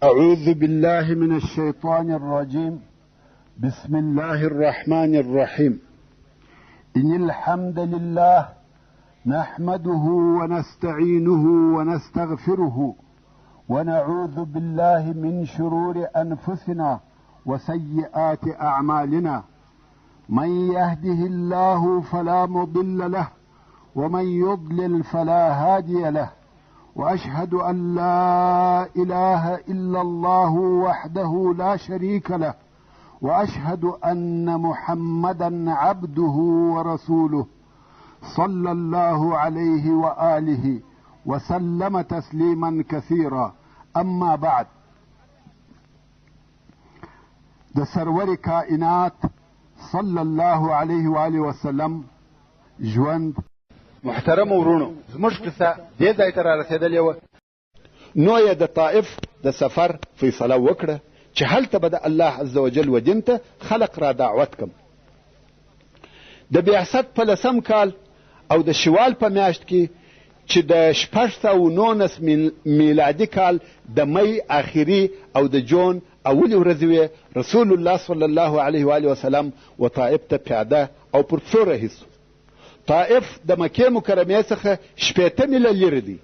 أعوذ بالله من الشيطان الرجيم. بسم الله الرحمن الرحيم. إن الحمد لله نحمده ونستعينه ونستغفره ونعوذ بالله من شرور أنفسنا وسيئات أعمالنا. من يهده الله فلا مضل له ومن يضلل فلا هادي له. وأشهد أن لا إله إلا الله وحده لا شريك له، وأشهد أن محمدا عبده ورسوله صلى الله عليه وآله وسلم تسليما كثيرا. أما بعد، د سرور کائنات صلی الله علیه وآله وسلم ژوند. محترم ورونو، زموږ قصه دې ځای ته رارسېدلې وه. نو یې د طائف د سفر فیصله وکړه چې هلته به د الله عز وجل و دین ته خلق را دعوت کم. د بعثت په لسم کال او د شوال په میاشت کې چې د 619 میلادي کال د می آخري او د جون اولې ورځې وې، رسول الله صلی الله علیه وآله وسلم و طائف ته پیاده او پر پښو رهي سو. طائف د مکې مکرمې څخه 60 میله لرې دی.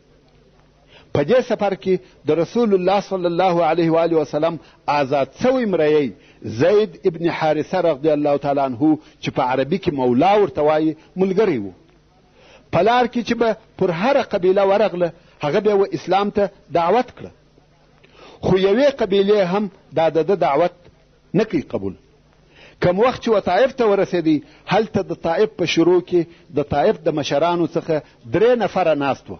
په دې سفر کې د رسول الله صلی الله علیه وآله وسلم آزاد سوی مریی زید ابن حارثه رضی الله تعالی عنه چې په عربي کې مولا ورته وایي ملګری و. په لار کې چې به پر هره قبیله ورغله هغه به و اسلام ته دعوت کړه، خو یوې قبیلې هم دا د ده دعوت نه کوي قبول. کم وخت چې و طائف ته ورسېدی، هلته د طائف په شروع کې د طائف د مشرانو څخه 3 نفره ناست وه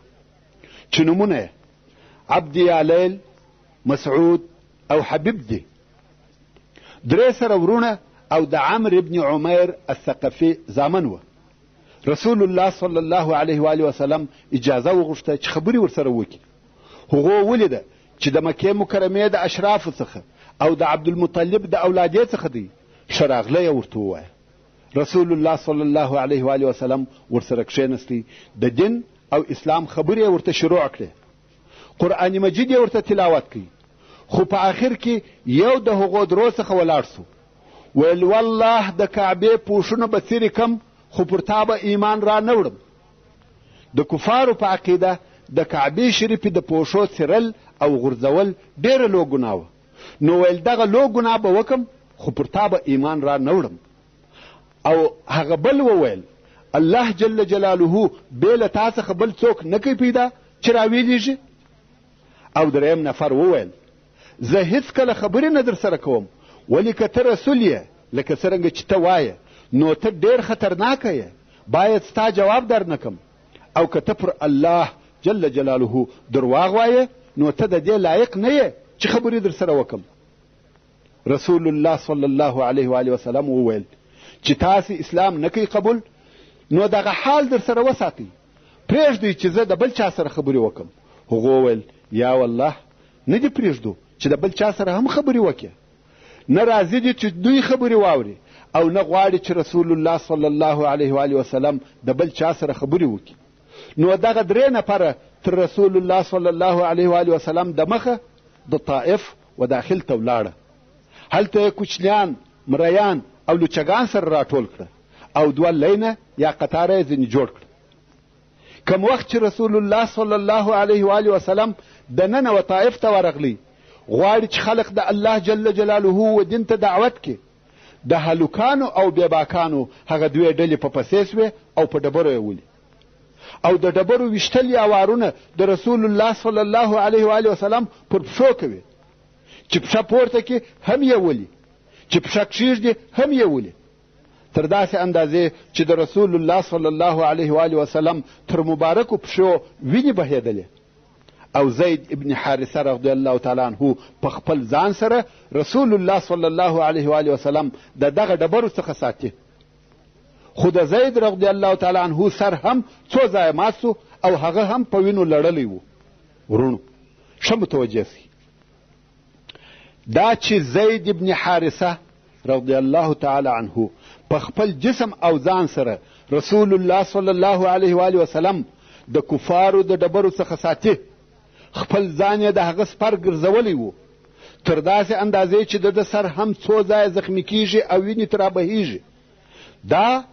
چې نومونه یې عبد یالیل، مسعود او حبیب دي. 3 سره وروڼه او د عمرو ابن عمیر الثقفي زامن وه. رسول الله صلی الله علیه وآله وسلم اجازه وغوښته چې خبرې ورسره وکړي. هغو ولیده چې د مکې مکرمې د اشرافو څخه او د عبدالمطلب د اولادې څخه دی، ښه راغلی یې ورته ووایه. رسول الله صلی الله علیه وآله وسلم ورسره کښېنستی، د دین او اسلام خبرې یې ورته شروع کړې، قرآن مجید یې ورته تلاوت کړ. خو په آخر کې یو د هغو درو څخه ولاړ سو، ویل والله د کعبې پوښونه به څیرې کم، خو پر تا به ایمان را نه وړم. د کفارو په عقیده د کعبې شریفې د پوښو څیرل او غورځول ډېره لو ګناه وه، نو ویل دغه لو ګناه به وکم، خو پر تا به ایمان را نه وړم. او هغه بل وویل الله جل جلاله بې له تا څخه بل څوک نه کوي پیدا چې راویلېږي. او دریم نفر وویل زه هیڅکله خبرې نه درسره کوم، ولې که ته رسول یې لکه څرنګه چې ته وایې نو ته ډېر خطرناکه یې، باید ستا جواب در نه کم. او که ته پر الله جل جلاله درواغ وایې نو ته د دې لایق نه یې چې خبرې درسره وکم. رسول الله صلی الله علیه وآله وسلم وویل چې تاسې اسلام نه کوئ قبول نو دغه حال درسره وساتئ، پرېږدئ چې زه د بل چا سره خبرې وکم. هغو وویل یا والله نه دې پرېږدو چې د بل چا سره هم خبرې وکړې، نه راضي دي چې دوی خبرې واوري او نه غواړي چې رسول الله صلی الله علیه وآله وسلم د بل چا سره خبرې وکړي. نو دغه 3 نفره تر رسول الله صلی الله علیه وآله وسلم دمخه د طائف و داخل ته ولاړه. هلته یې کوچنیان، مریان او لوچګان سره راټول کړه او 2 لینه یا قطاره یې ځینې جوړ کړه. کم وخت چې رسول الله صلی الله علیه وآله وسلم دننه و طائف ته ورغلی، غواړي چې خلق د الله جل جلاله و دین ته دعوت کړي، د هلکانو او بېباکانو هغه 2 ډلې په پسې سوې او په ډبرو یې ولي. او د ډبرو ویشتل یا وارونه د رسول الله صلی الله علیه وآله وسلم پر پښو کوي، چې پښه پورته کړي هم یې ولي، چې پښه کښېږدي هم یې ولي، تر داسې اندازې چې د رسول الله صلی الله علیه وآله وسلم تر مبارکو پښو وینې بهېدلې. او زید ابن حارثه رضی الله تعالی عنه په خپل ځان سره رسول الله صلی الله علیه وآله وسلم د دغه ډبرو څخه ساتي. خو د زید رضی الله تعالی عنه سر هم څو ځایه مات سو او هغه هم په وینو لړلی و. وروڼو ښه متوجه سئ، دا چې زید ابن حارثه رضی الله تعالی عنه په خپل جسم او ځان سره رسول الله صلی الله علیه وآله وسلم د کفارو د ډبرو څخه ساتي، خپل ځان یې د هغه سپر ګرځولی و. تر داسې اندازې چې د ده سر هم څو ځایه زخمي کیږي او وینې ترې رابهیږي. دا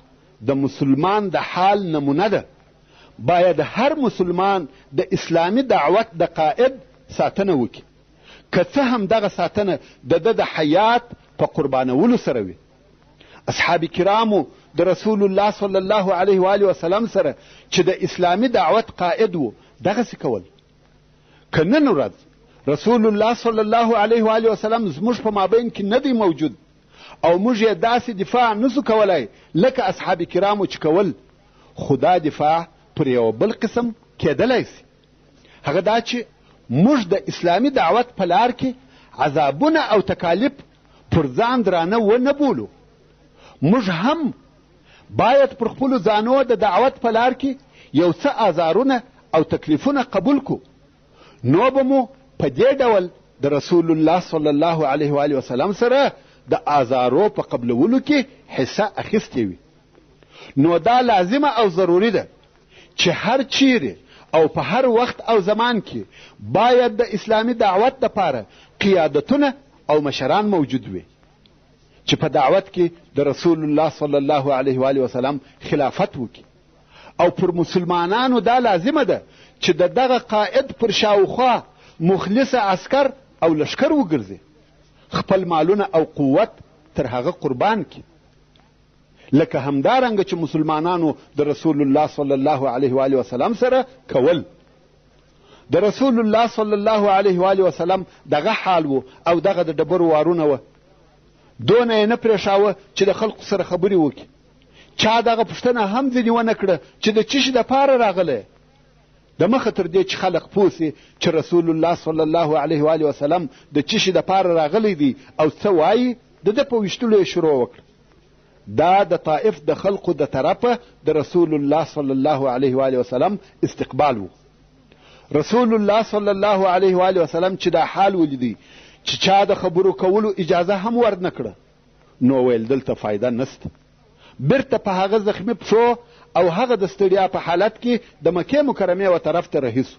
د مسلمان د حال نمونه ده. باید هر مسلمان د اسلامي دعوت د قائد ساتنه وکړي، که څه هم دغه ساتنه د ده د حیات په قربانولو سره وي. اصحاب کرامو د رسول الله صلی الله علیه و آله وسلم سره چې د اسلامي دعوت قائد و دغسې کول. که نن ورځ رسول الله صلی الله علیه و آله وسلم زموږ په مابین کې نه دی موجود او موږ یې داسې دفاع نسو کولای لکه اصحاب کرامو چې کول، خو دا دفاع پر یوه بل قسم کېدلی سي، هغه دا چې موږ د اسلامي دعوت په لار کې عذابونه او تکالیف پر ځان درانه ونه بولو. موږ هم باید پر خپلو ځانو د دعوت په لار کې یو څه آزارونه او تکلیفونه قبول کړو، نو به مو په دې ډول د رسول الله صلی الله علیه و وسلم سره د آزارو په قبلولو کې حصه اخیستې وي. نو دا لازمه او ضروري ده چې هر چیرې او په هر وخت او زمان کې باید د اسلامي دعوت دپاره قیادتونه او مشران موجود وي چې په دعوت کې د رسول الله صلی الله علیه و وسلم خلافت وکړي. او پر مسلمانانو دا لازمه ده چې د دغه قائد پر شاوخوا مخلص عسکر او لښکر وګرځي، خپل مالونه او قوت تر هغه قربان کړي، لکه همدارنګه چې مسلمانانو د رسول الله صلی الله علیه و وسلم سره کول. د رسول الله صلی الله علیه و وسلم دغه حال و او دغه د ډبرو وارونه وه. دونه یې نه پرېښاوه چې د خلکو سره خبرې وکړي. چا دغه پوښتنه هم ځینې ونه کړه چې د څه شي دپاره راغلی. د مخه تر دې چې خلق پوه سي چې رسول الله صلی الله علیه و وسلم د څه شي دپاره راغلی دی او څه وایي، د ده په ویشتلو یې شروع وکړه. دا د طائف د خلقو د طرفه د رسول الله صلی الله علیه و وسلم استقبال و. رسول الله صلی الله علیه و وسلم چې دا حال ولیدی چې چا د خبرو کولو اجازه هم ورنه کړه، نو ویل دلته فایده نسته. بیرته په هغه زخمي پښو او هغه د ستړیا په حالت کې د مکې مکرمې و طرف ته رهي سو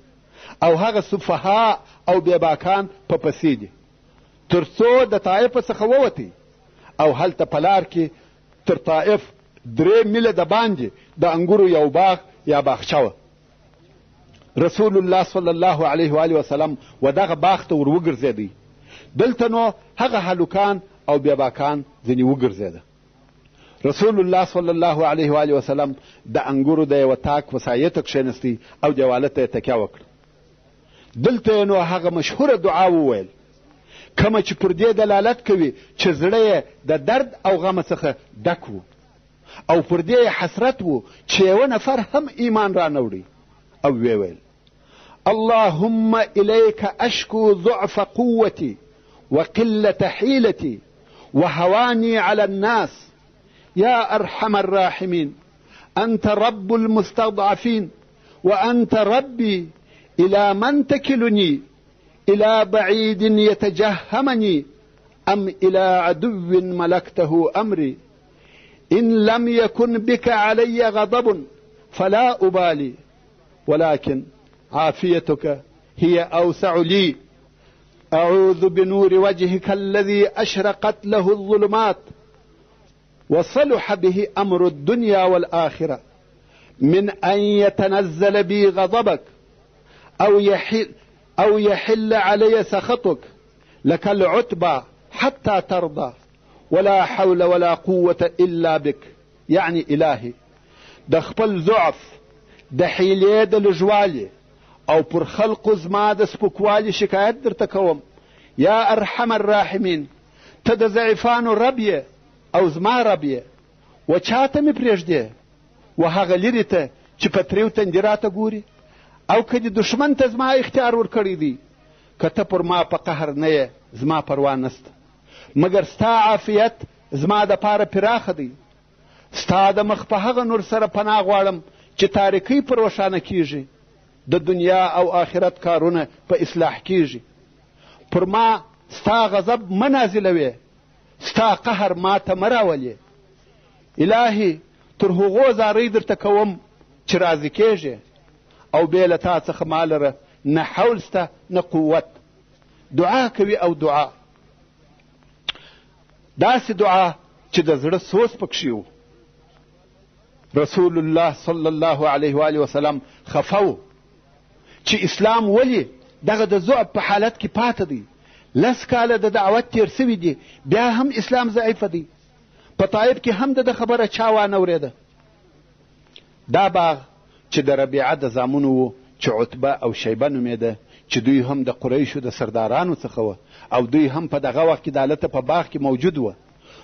او هغه سفها او بېباکان په پسې دي تر څو د طائف څخه ووتی او هلته په لار کې تر طائف 3 میله د باندې د انګورو یو باغ یا باغچه وه. رسول الله صلی الله علیه و وسلم و دغه باغ ته ور وګرځېدی. دلته نو هغه هلکان او بېباکان ځینې وګرځېده. رسول الله صلی الله علیه و وسلم د انګورو د یوه تاک وسایې ته کښېنستی او دیواله ته یې تکیه وکړه. دلته یې نو هغه مشهوره دعا وویل کومه چې پر دې دلالت کوي چې زړه یې د درد او غمه څخه ډک و او پر دې یې حسرت و چې یوه نفر هم ایمان رانه وړي، او ویې ویل: اللهم الیک اشکو ضعف قوتي وقلة حیلتي وهواني على الناس يا أرحم الراحمين، أنت رب المستضعفين وأنت ربي، إلى من تكلني؟ إلى بعيد يتجهمني أم إلى عدو ملكته أمري؟ إن لم يكن بك علي غضب فلا أبالي، ولكن عافيتك هي أوسع لي. أعوذ بنور وجهك الذي أشرقت له الظلمات وصلح به أمر الدنيا والآخرة، من أن يتنزل بي غضبك أو يحل علي سخطك، لك العتبى حتى ترضى، ولا حول ولا قوة إلا بك. يعني إلهي د خپل ضعف د حیلې د لږوالي او پر خلقو زما د سپکوالي شکایت درته کوم. یا ارحم الراحمین، ته د ضعیفانو رب یې او زما رب یې، و چا ته مې پرېږدې؟ و هغه لیرې ته چې په تریو تندي راته ګوري، او که دې دښمن ته زما اختیار ورکړی دی، که ته پر ما په قهر نه یې زما پروا نسته، مګر ستا عافیت زما دپاره پراخه دی. ستا د مخ په هغه نور سره پناه غواړم چې تاریکۍ پر روښانه کیږي، د دنیا او آخرت کارونه په اصلاح کیږي. پر ما ستا غضب مه نازلوې، ستا قهر ما ته مه راولې. الهي تر هغو زارۍ درته کوم چې راضي کیږې، او بې له تا څخه ما لره نه حول سته نه قوت. دعا کوي او دعا، داسې دعا چې د زړه سوز پکښې و. رسول الله صلی الله علیه وآله وسلم خفه و چې اسلام ولې دغه د ضعف په حالت کې پاته دی. لس کاله د دعوت تېر سوي دي، بیا هم اسلام ضعیفه دی. په طایف کې هم د ده خبره چا وانه ورېده. دا باغ چې د ربیعه د زامنو و چې عتبه او شیبه نومېده، چې دوی هم د قریشو د سردارانو څخه وه او دوی هم په دغه وخت کې دالته په باغ کې موجود وه.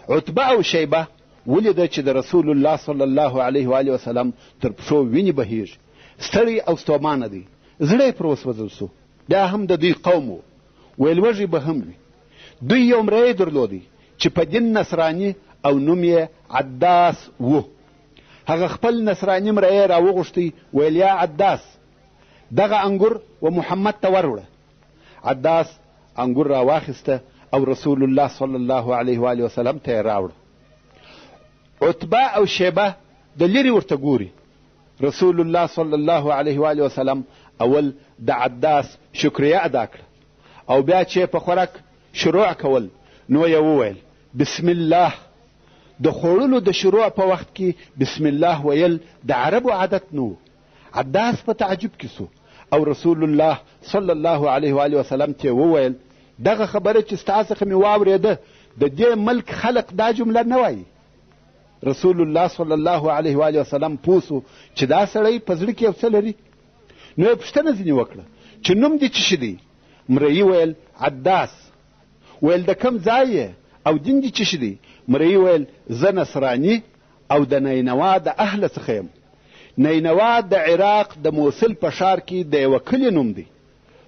عتبه او شیبه ولیده چې د رسول الله صلی الله علیه و آله وسلم تر پښو وینې بهیږي، ستړی او ستومانه دی، زړه یې پر وسوځل سو. بیا هم د دوی قوم و، ویل وږي به هم وي. دوی یو مریی درلودی چې په دین نصراني او نوم یې عداس و. هغه خپل نصراني مریی راوغوښتی، ویل یا عداس دغه انګور و محمد ته وروړه. عداس انګور راواخیسته او رسول الله صلی الله علیه و آله وسلم ته یې راوړه. عتبه او شیبه د لرې ورته ګوري. رسول الله صلی الله علیه و آله وسلم اول د عداس شکریه ادا کړه او بیا چې په خوراک شروع کول نو یې وویل بسم الله. د خوړلو د شروع په وخت کې بسم الله ویل د عربو عادت نه و. عداس په تعجب کې سو او رسول الله صلی الله علیه و آله وسلم ته وویل دغه خبره چې ستا څخه مې واورېده د دې ملک خلق دا جمله نه وایي. رسول الله صلی الله علیه و آله وسلم پوه سو چې دا سړی په زړه کې یو څه لري، نو یې پوښتنه ځینې وکړه چې نوم دې څه شي دی؟ مریي ویل عداس. ویل د کوم ځای یې او دین دې څه شي دی؟ مریي ویل زه نصراني او د نینوا د اهله څخه یم. نینوا د عراق د موصل په ښار کې د یوه کلي نوم دی.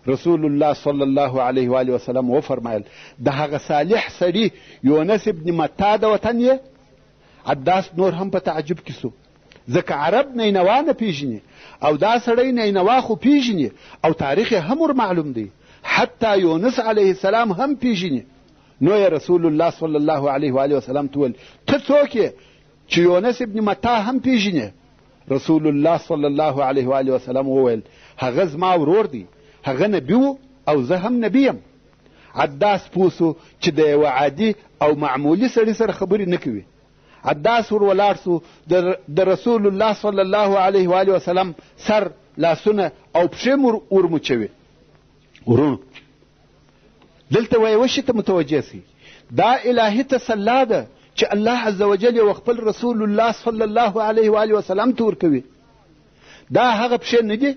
رسول الله صلی الله علیه و آله وسلم وفرمایل د هغه صالح سړي یونس ابن متا د وطن یې؟ عداس نور هم په تعجب کې سو، ځکه عرب نینوا نه پیژني او دا سړی نینوا خو پیژني او تاریخ یې هم ور معلوم دی، حتی یونس علیه السلام هم پیژني. نو یې رسول الله صلی الله علیه و آله وسلم ته وویل ته څوک یې چې یونس ابن متا هم پیژنې؟ رسول الله صلی الله علیه و آله وسلم وویل هغه زما ورور دی، هغه نبي و او زه هم نبي یم. عداس پوه سو چې د یوه عادي او معمولي سړي سره خبرې نه کوي. عداس ور ولاړ سو، د رسول الله صلی الله علیه و آله وسلم سر، لاسونه او پښې مو ورموچوي. وروڼو دلته و یوه شي ته متوجه سئ، دا الهي تسلا ده چې الله عز وجل یې خپل رسول الله صلی الله علیه و آله وسلم ته ورکوي. دا هغه پښې نه دي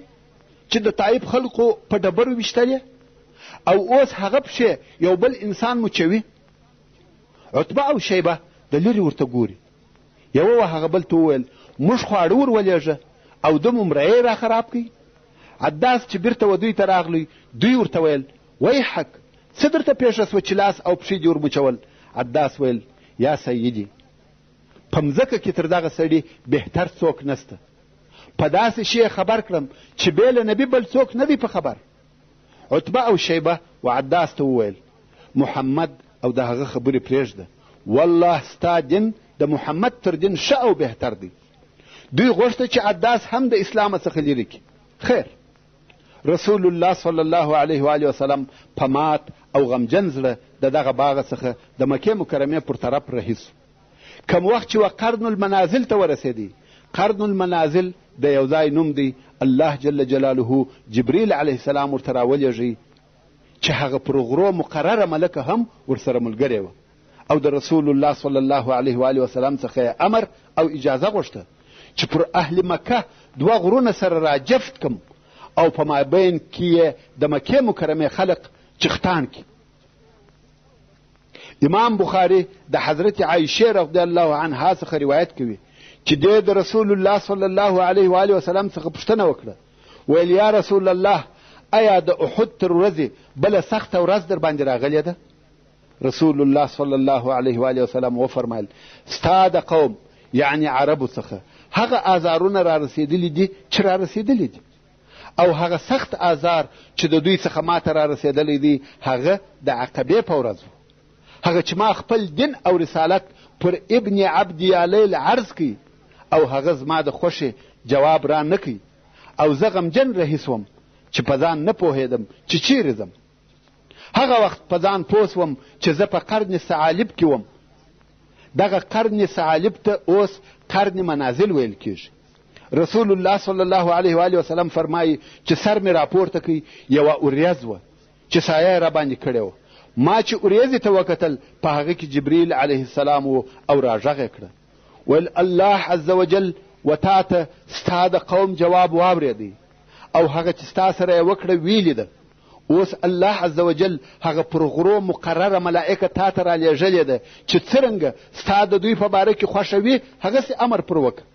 چې د طایف خلکو په ډبرو ویشتلې او اوس هغه پښې یو بل انسان مچوي. عتبه او شیبه د لرې ورته ګوري. یوه وه هغه بل ته وویل موږ خواړه ور ولېږه او ده مو مریی را خراب کړي. عداس چې بیرته و دوی ته راغلی، دوی ورته ویل ویحک څه درته پېښه سوه چې لاس او پښې دې ورموچول؟ عداس ویل یا سیدي په مځکه کې تر دغه سړي بهتر څوک نسته، په داسې شي یې خبر کړم چې بې له نبي بل څوک نه دی په خبر. عتبه او شیبه و عداس ته وویل محمد او د هغه خبرې پرېږده، والله ستا دین د محمد تر دین ښه او بهتر دی. دوی غوښته چې عداس هم د اسلامه څخه لیرې کړي. خیر، رسول الله صلی الله علیه و آله وسلم په مات او غمجن زړه د دغه باغه څخه د مکې مکرمې پر طرف رهي سو. کم وخت چې و قرن المنازل ته ورسېدی، قرن المنازل د یو ځای نوم دی، الله جل جلاله جبریل علیه السلام ورته راولېږی چې هغه پر غرو مقرره ملکه هم ورسره ملګرې وه او د رسول الله صلی الله علیه و آله وسلم څخه یې امر او اجازه غوښته چې پر اهل مکه دوه غرونه سره راجفت کم او په مابین کې یې د مکې مکرمې خلق چختان کړي. امام بخاري د حضرت عایشې رضی الله عنها څخه روایت کوي چې دې د رسول الله صلی الله علیه و آله وسلم څخه پوښتنه وکړه، ویل یا رسول الله ایا د احد تر ورځې بله سخته ورځ در باندې راغلې ده؟ رسول الله صلی الله علیه و آله وسلم وفرمایل ستا د قوم یعنی عربو څخه هغه آزارونه را رسېدلي دي چې را رسېدلي دي او هغه سخت آزار چې د دوی څخه ماته را رسېدلی دی هغه د عقبې په ورځ و، هغه چې ما خپل دین او رسالت پر ابن عبد یالیل عرض کړ او هغه زما د خوښې جواب را نه کړ او زه غمجن رهي سوم چې په ځان نه پوهېدم چې چیرې ځم. هغه وخت په ځان پوه سوم چې زه په قرن ثعالب کې وم. دغه قرن ثعالب ته اوس قرن منازل ویل کیږي. رسول الله صلی الله علیه و وسلم فرمایي چې سر مې راپورته کړ، یوه اوریځ وه چې سایه یې راباندې کړې وه. ما چې اوریځې ته وکتل، په هغه کې جبریل علیه السلام و او راغږ یې کړه، ویل الله عز وجل و تا ته ستا د قوم جواب واورېدی او هغه چې ستا سره یې وکړه ویلي ده. اوس الله عز وجل هغه پر غرو مقرره ملائکه تا ته رالیږلې ده چې څرنګه ستا د دوی په باره کې خوښه وي هغسې امر پر وکړه.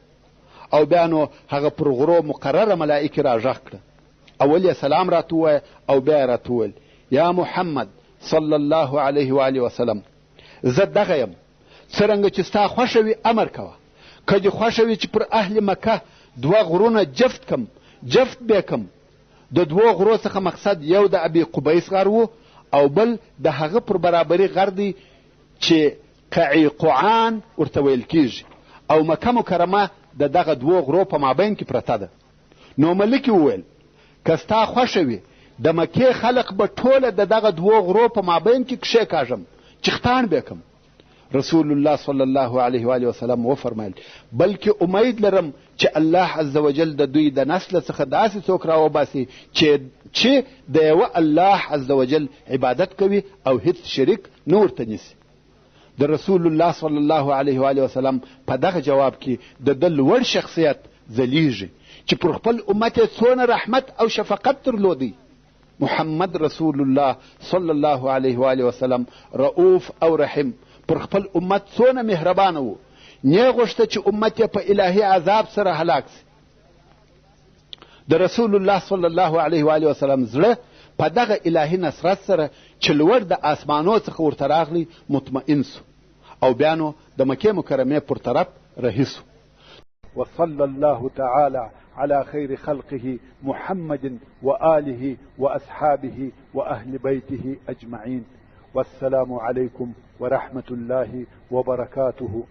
او بیا نو هغه پر غرو مقرره ملائکې راغږ کړه، اول یې سلام راته ووایه او بیا یې راته وویل یا محمد صلی الله علیه و آله وسلم، زه دغه یم، څرنګه چې ستا خوښه وي امر کوه. که دې خوښه وي چې پر اهل مکه دوه غرونه جفت کم، جفت بې کم. د دوو غرو څخه مقصد یو د ابي قبیس غر و او بل د هغه پر برابري غر دی چې قعیقعان ورته ویل کیږي، او مکه مکرمه د دغه دوو غرو په مابین کې پرته ده. نو ملکې وویل که ستا خوښه وي د مکې خلق به ټوله د دغه دوو غرو په مابین کې کښېکاږم چې ختاڼ به کم. رسول الله صلی الله علیه و وسلم وفرمایل بلکې امید لرم چې الله عز وجل د دوی د نسل څخه داسې څوک راوباسي چې د یوه الله عز وجل عبادت کوي او هیڅ شریک نه ورته نیسي. د رسول الله صلی الله علیه و وسلم په دغه جواب کې د ده لوړ شخصیت ځلیږي چې پر خپل امت یې څونه رحمت او شفقت درلودی. محمد رسول الله صلی الله علیه و آله وسلم رؤوف او رحیم پر خپل امت څونه مهربانه و، نه غوښته چې امت یې په الهي عذاب سره هلاک سي. د رسول الله صلی الله علیه و آله وسلم زړه په دغه الهي نصرت سره چې لوړ د آسمانو څخه ورته راغلی مطمئن سو او بیا نو د مکې مکرمې پر طرف رهي سو. وصلى الله تعالى على خير خلقه محمد وآله وأصحابه وأهل بيته أجمعين، والسلام عليكم ورحمة الله وبركاته.